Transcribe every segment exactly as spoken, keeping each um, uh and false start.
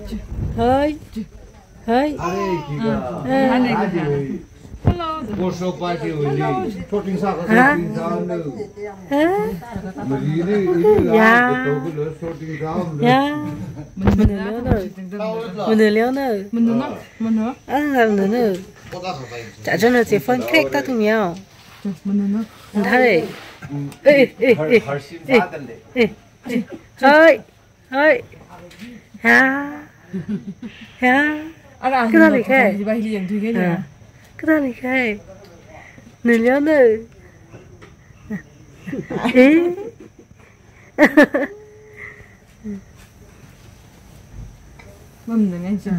Hi. Hi. Are, kika. Ah. Are, are. Hello. Koso pa ji uli. Shooting sa ka, ha? Shooting sa na. Ha? Mari ni, ini la, ya. Betul betul shooting sa na. Ya. Mana na? Mana na? Mana na? Mana na? Ah, mana na? Cha cha na che phone crack ta tung yao. Mana na? Mana na? Eh, eh, eh. Har, har sim sa dan de. Eh, eh. Hi. Hai. Ha. Ha. Ara, kathāli khai? Ba hili yang tui ke ya. Ha. Kathāli khai? Niliana. Eh. Mam nang ai cha.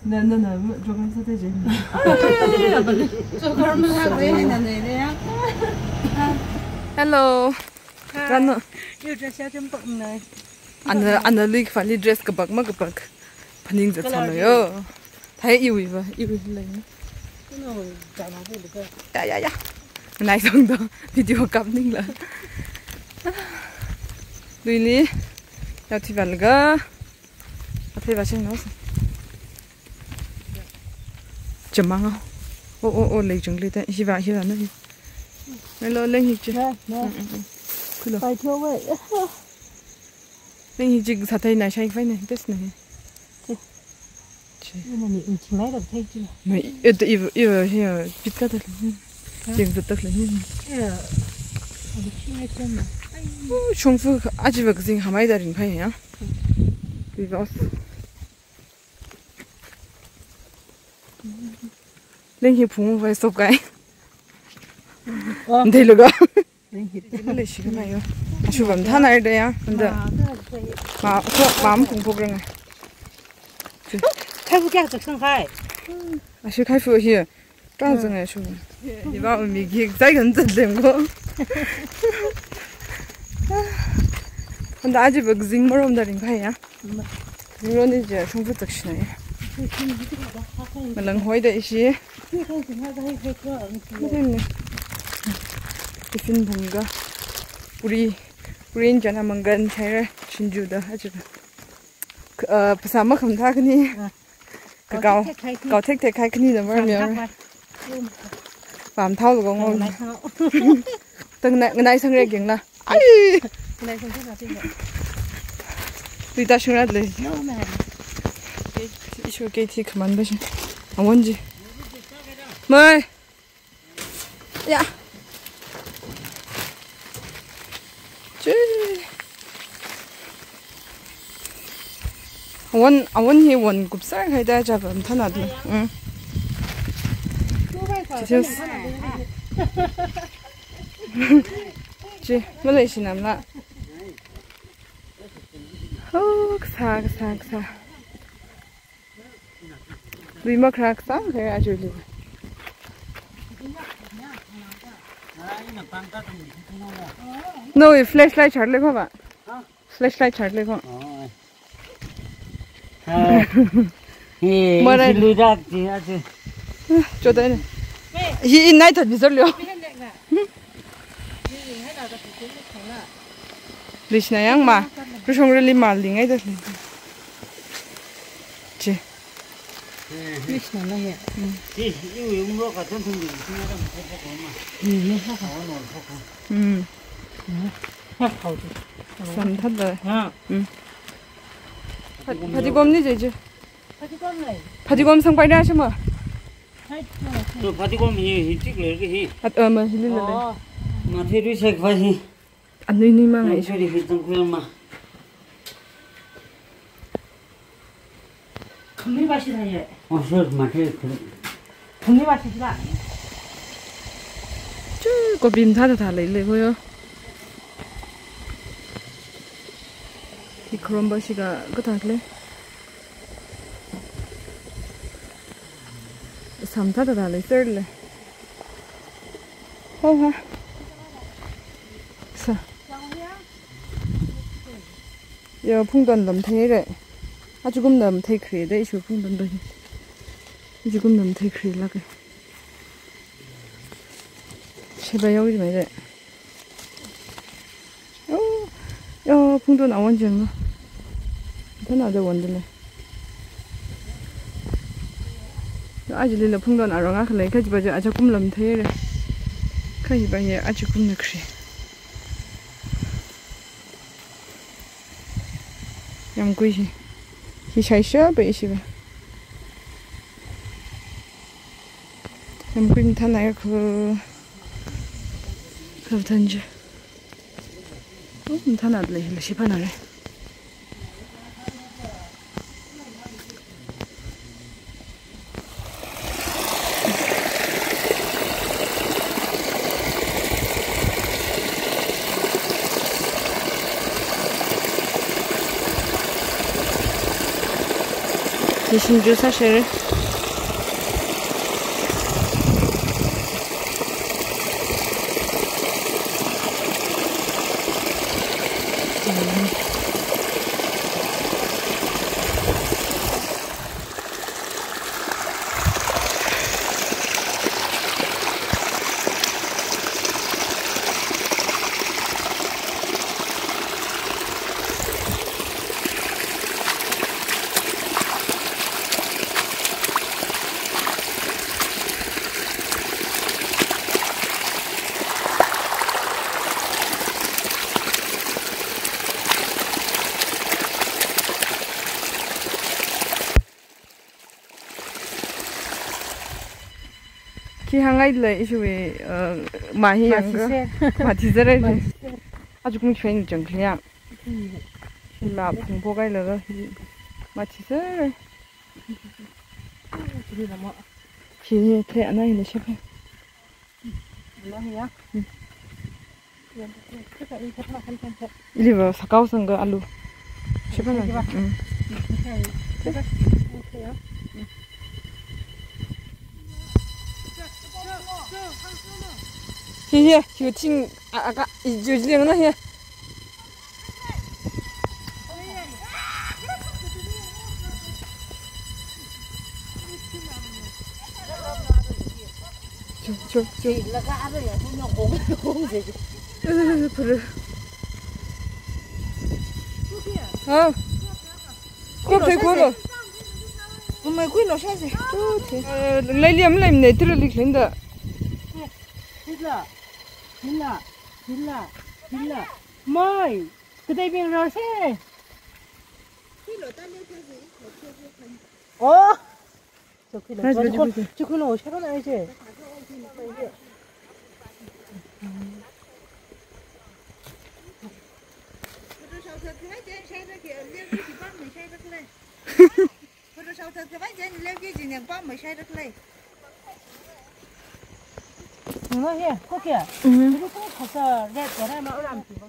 Na, na, na, jokan sa te je. Jokan ma ha ko ya na ne ya. Hello. Hi. Rano. Yu dress ya jam tok nai. Ana, ana lui kafali dress kabak ma kabak. Phaning zat. Colour sālo di yo. Thai iwi ba, iwi lai. Kuno, jana bu ka. Ya, ya, ya. Nai song do, video kap ning la. Lui li, ya thi bal ga. Aphei ba sheng no. Chamang. O, o, o, lei chung lei ta. Hi ba, hi ba na. Hello, leng hi chi. Na, na. Mm, mm, mm. Kulo. Pai tho wei. Leng hi chi sa thai na shai fai na. Best na. Chi. Chi. Ina ni in chi mai da thai chi. Mai, e, e, e, e, e, pit ka ta. Ha? Jeng ta ta le. Ya. Abi chi mai ta na. Ai. Oh, shongfa, aji ba kazing hamai da ring phai ya. Because leng hi phung vai sop kai. Oh. Ndei lo ga. Leng hi. Lei shi kana yo. Ashu bam thana da ya. Nda. Ma, ko, ma phung phung rang. Khai bu kya chak sang khai. Ashu khai fu hi. Tang zang ai shu. Ni ba mi gi zai gan zan dem ko. Handa aji ba zing marom da ring khai ya. Ring ro ni je shong fu tak shi na ya. Malang hoi da ishi. Tiffin bung ga. Puri, puri chana mang gan chai re. Shinju da aji ba. K-, uh, phasā makham thā khani. Ah. Ka kau, kau thek thek khai khani da mar mi. Pam thau lo ngong. Tang na, nganai sang re geng na. Ai. Nganai sang re geng na. Rita shung rat le. No, man. Isho ke thi khaman ba shi. Awon ji. Mai. Ya. Chi. Awon, awon hi won kupsar khai da ja bam thana da. Mm. Chi, chi, malei shinam la. Oh, kasa, kasa, kasa. Lui makharak sang kaya ajuli. No, ye flashlight char le ko ba. Flashlight char le ko. Mara lui dak ji aji. Choda ne. Hi in nai that bizar lyo. Lishna yang ma, rushong rili ma lingai da. Chi. Lishna la ya. Chi, iwi umro ka ton thung di, chi na da mo ko ma. Ni ni ha ha. Awan on ko ko. Hmm. Ha ha. Sam that da. Ha. Hmm. Phat-, phatikom ni je je. Phatikom lai. Phatikom sang pai na shima. To phatikom hi, hi tik le ki hi. At, uh, ma hi le le. Oh. Ma the ri sek va hi. Anui ni ma ngai. Sorry, hi tang kuya ma. Khamni ba shi thai ye. Oh, sure, ma the. Khamni ba shi la. Chu, ko bim tha tha tha lei lei ko yo. Hi khrom ba shi ka, ka thak le. Sam tha tha tha lei ser le. Ho ha. Sa. Ya, phungton lam thei re. Achukum lam thei khre de, ishu phungton ba. Achukum lam thei khre la ke. Sheba yau ji mai de. Oh, ya, phungton awon jeng lo. Tana da wandale. Ajili la phungdon arong akha lei, kajiva ja ajakum lam theire. Kajiva hi ajakum na khri. Yamkui hi. Hi shaisha ba ishiva. Yamkui mathānai ko. Kavtanja. Oh, mathānai lei, la shipa nare. Singju sāshere. Khi hāngngai lei ishiwui, uh, mā hi yangka. Mā thise. Mā thise re. Mā thise. Ajakum train chang kya. Hmm. Hila phungphokhailaga hi mā thise re. Chili lama. Khi the ana hila shepa. Lama ya. Hmm. Iliva sakau sangga alu. Shepa na. Shepa. Hmm. Hi, hi, hi, ting, a, a, ka, i, jo, ji, na, hi. Chuk, chuk, chuk. Eh, phara. Ha? Khuilo, khuilo. Mama, khuilo, shāse. Chuk, chuk. Eh, lei liam lei ne, tira lik lenda. Hila, hila, hila, hila. Mai, khuitabing rāse. Oh. Chukhuilo, chukhuilo, shāra na je. Nana he, ko kya? Mhm. Ko kya? Red, ko na ma uram ki ba.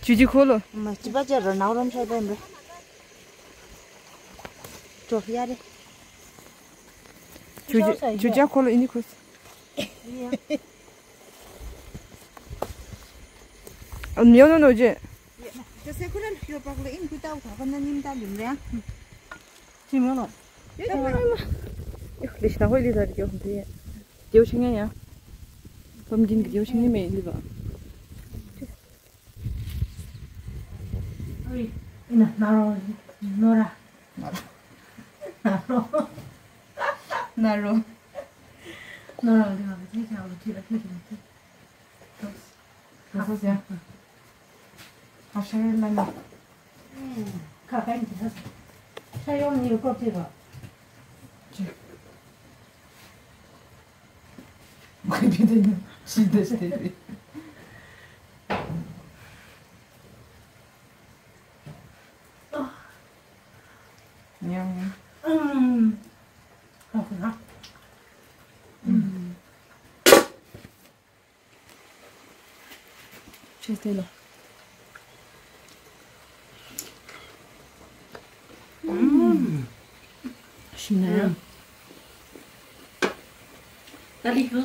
Chuji kholo. Ma, chiba je ro na uram shai ben re. Cho ya re. Chuji, chuji kholo ini khos. Iya. An myo no no je. Kase khuran yo pak le in kutau ka na nim ta lim re. Chimyo no. Ih, lishna hoi li thar kyo hum thiya. Kyo shinga ya. Pamjin kyo shinga me liva. Oi, ina, naro, nora. Naro. Naro. Nora, nora, nora. Kasa siya. Hashar lana. Hmm. Kaka ini kasa. Saya ni ko tiba. Cik. Bukan beda ni. Sida, sida. Nyam. Hmm. Kaka. Hmm. Cheers, Taylor. Mm. Shimna ya? Mm. Tali hu.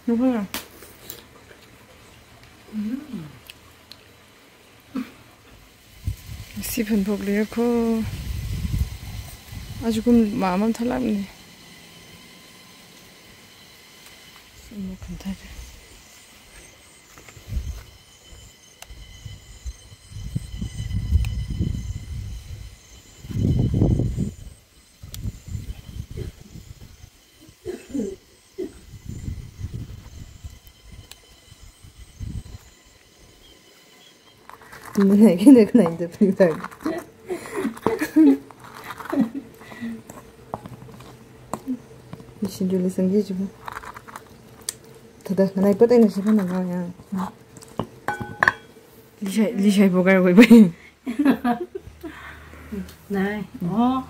Nuhu ya? Mm. Siphan phok le ko. Ajakum mā mathālāk ne. Simo khantar. Nganai kina khanai da puni ta. Shinju li sangji jibu. Thāda nganai pat eina shipa nana ya. Lishai, lishai bogar wai bai. Nai. Oh.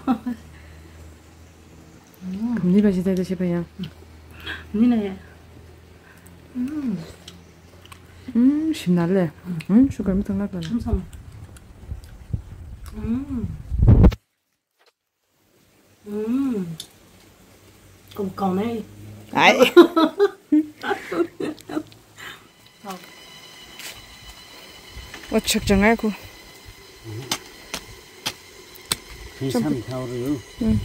Ni ba shi da shi ba ya. Ni na ya. Mm. Mm, shimna le. Mm, sugar mi tang la la. Sam sam. Mm. Mm. Kum kau nai. Ai. Ot shak jangai ku. Hi sam thau ru. Mm.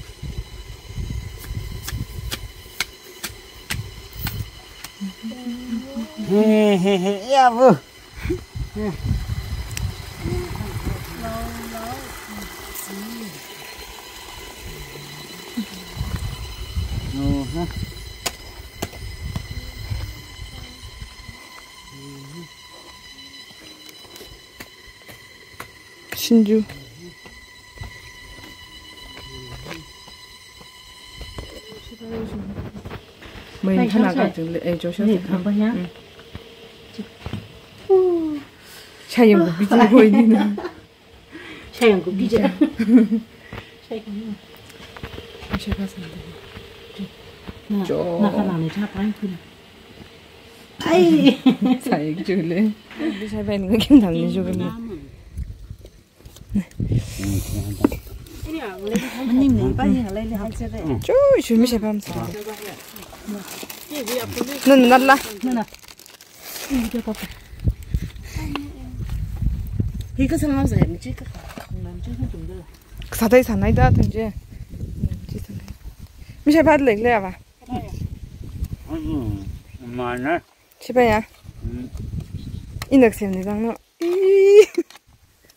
He, he, he, ya bu. Shinju. Mai thana ka jing le, eh, Joshua. Ni thang ba ya. Mm. Shayang ku biji hoi ni na. Shayang ku biji. Shayang ku. Shayang ka san de. Na, jo. Na ka na ni cha pa ku. Ai. Sai ju le. Biji sai bai ni kim tham ni ju le. Manim ni pa ni halai le hai che de. Chu, chu mi shai pam sa. Nana, nana la. Nana. Hi ka san ma sa mi chi ka. Sa dai sa nai da tang je. Mi shai pa le le ba. Mana. Shi pa ya. Ina kasem ni zang no. Ih.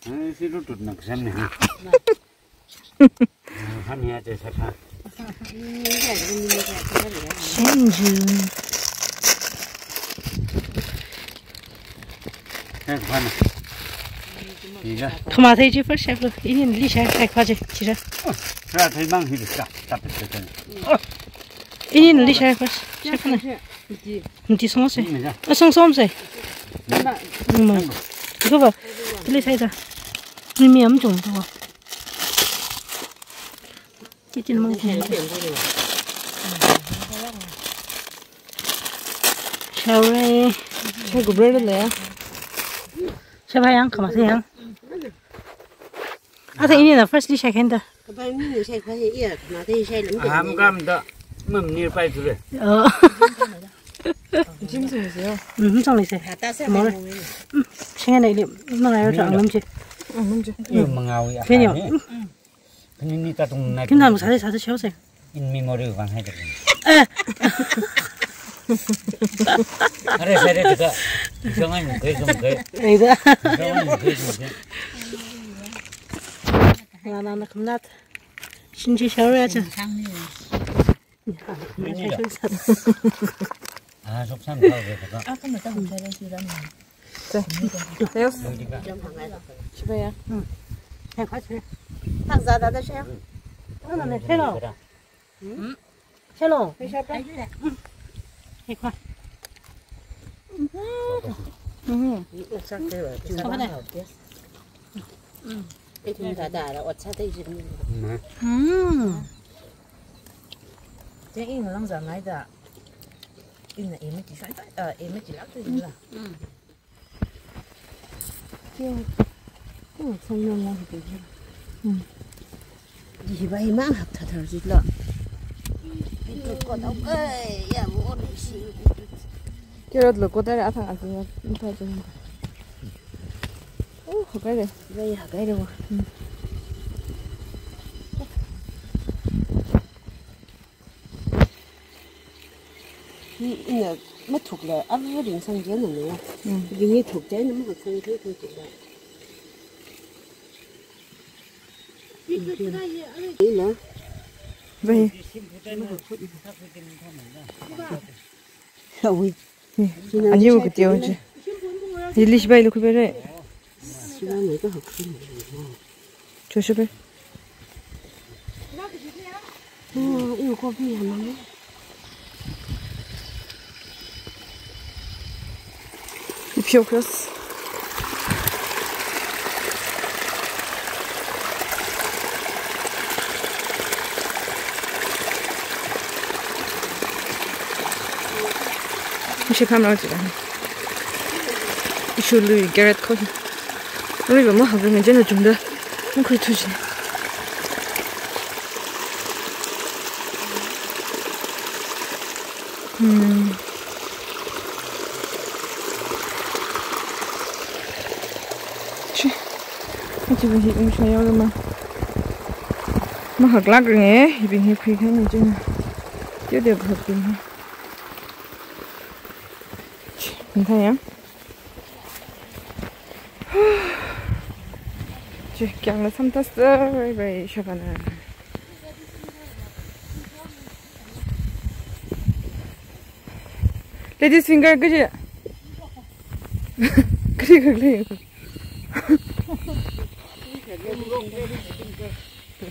Ai, si lu tut nak sem ni ha. Han ya te sa kha. Shenjun. Hai, kwan. Ila. Thuma thei chi first chef lo. Ini li shai khai kha chi, chi ra. Ra thei mang hi sa, ta pe se. Ini li shai first chef na. Mti song se. A song som se. Mai. Iko ba. Tili sai ta. Mi mi am jong to. Chitin mang. Share. Share gubra le. Share yang kama se yang. Ata ini na first li shai khen ta. Kapai mi ni shai kha ye iya, na te shai lam. Aham kam da, mam ni pai tu le. Oh. Jim sung se yo. Mm, sung ni se. Ata se mo le. Mo. Mm, sing na ili, mang ayo ta ngam je. Ngam je. Yo mangawi a. Khen yo. Ni ni ta tung na. Kin na mo sa sa sa se. In memory vang hai de. Eh. Are sare de ka. Jangan ke jong ke. Ai da. Jangan ke jong ke. Nana na khamnat. Shinji share ya cha. Ah, sok san kau ke ka. Aku mata hujai lagi ram. Teo. Shi pa ya. Hai kha che. Thang za da da she. Hello. Hello. Hai kha. Mhm. Ithum thāda la ot sā tei jin. Mm. Te ina lang zang ngai da. Ina ema chi sai sai, ah, ema chi lak tei jin la. Mm. Te, te chang nang la hi tei jin. Mm. Di hi ba ima hak thā thar jin la. Itu ko tau kai, ya mo ni shi. Carrot lo ko tara athang athang ya, ita jin. Oh, hakai de. Bai hakai de wa. Hmm. Hi ina mathuk la, alu ring sang jana ne. Hmm. Ring ni thuk jana ma sang thei thei thei la. Ina. Bai. Awi. Ani wu kati awi chi. Yili shibai lu kubai re. Choshipe. Oh, iyo kopi yamang. Ipyo cross. Ishi pamrao jira. Ishi lui carrot ko. Lui ba mahak ngajana jumda. Makhuithu jina. Hmm. Chi. Achi ba hi um shayao ma. Mahaklak ringe, hibing hi khuikhaina jina. Teo teo khaping hi. Chi, minthai ya. Chi, kyangla samta sir, bye bye, shabana. Ladies finger kaji. Kari kak le.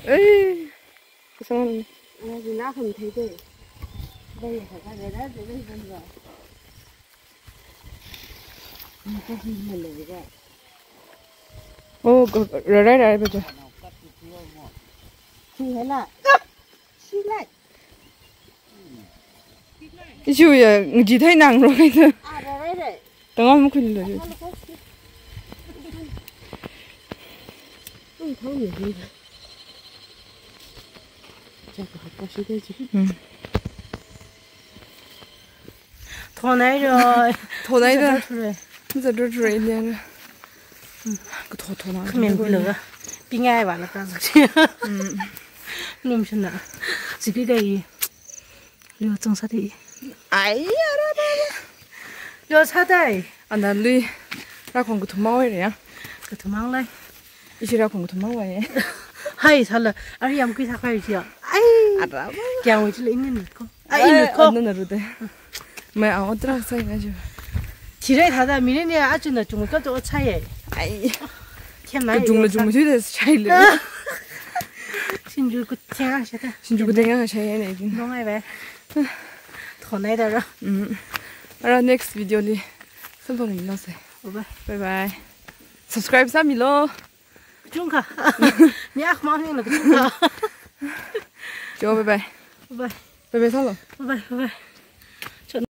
Ei. Kasang. Ana jina kham thei thei. Bai ha ka le da de bai ban ba. Ni ka hi ma le ga. Oh, rarai rai ba ja. Hi hala. Shi lai. Ishi ya ngaji thai nang ro kai ta. Ah, rai, rai, rai. Tangam khun lo. Ui, thau ni. Cha ka ha pa shi dai ji. Hmm. Thonai ro. Thonai da. Thonai ro. Mza ro ro ne. Ka tho tho na. Khamen lo ga. Pingai ba la ka zuk. Hmm. Num shina. Siki kai. Leo chang sa dei. Ai, ara ba. Leo sa dai. Ana lui. Rakhong kathumang wai re ya. Kathumang lai. Ishi rakhong kathumang wai. Hai, sala. Ari yam kui sa kai siya. Ai. Ara ba. Kya wai chila inin ko. Ai, inin ko. Ana na ru de. Mai a otra sai ngaji. Chirai thada mine ne a chuna chung ka to chai. Ai. Kya mai. Ka chung la chung mu de chai le. Sinju ku thenga shata. Sinju ku thenga shai ne din. Nongai ba. Thonai da ra. Mm. Ara next video li. Samphang mi lo se. Bye bye. Bye bye. Subscribe sa mi lo. Chungkha. Ni ak mang ni lo chungkha. Jo, bye bye. Bye bye. Bye bye sa lo. Bye bye. Bye bye.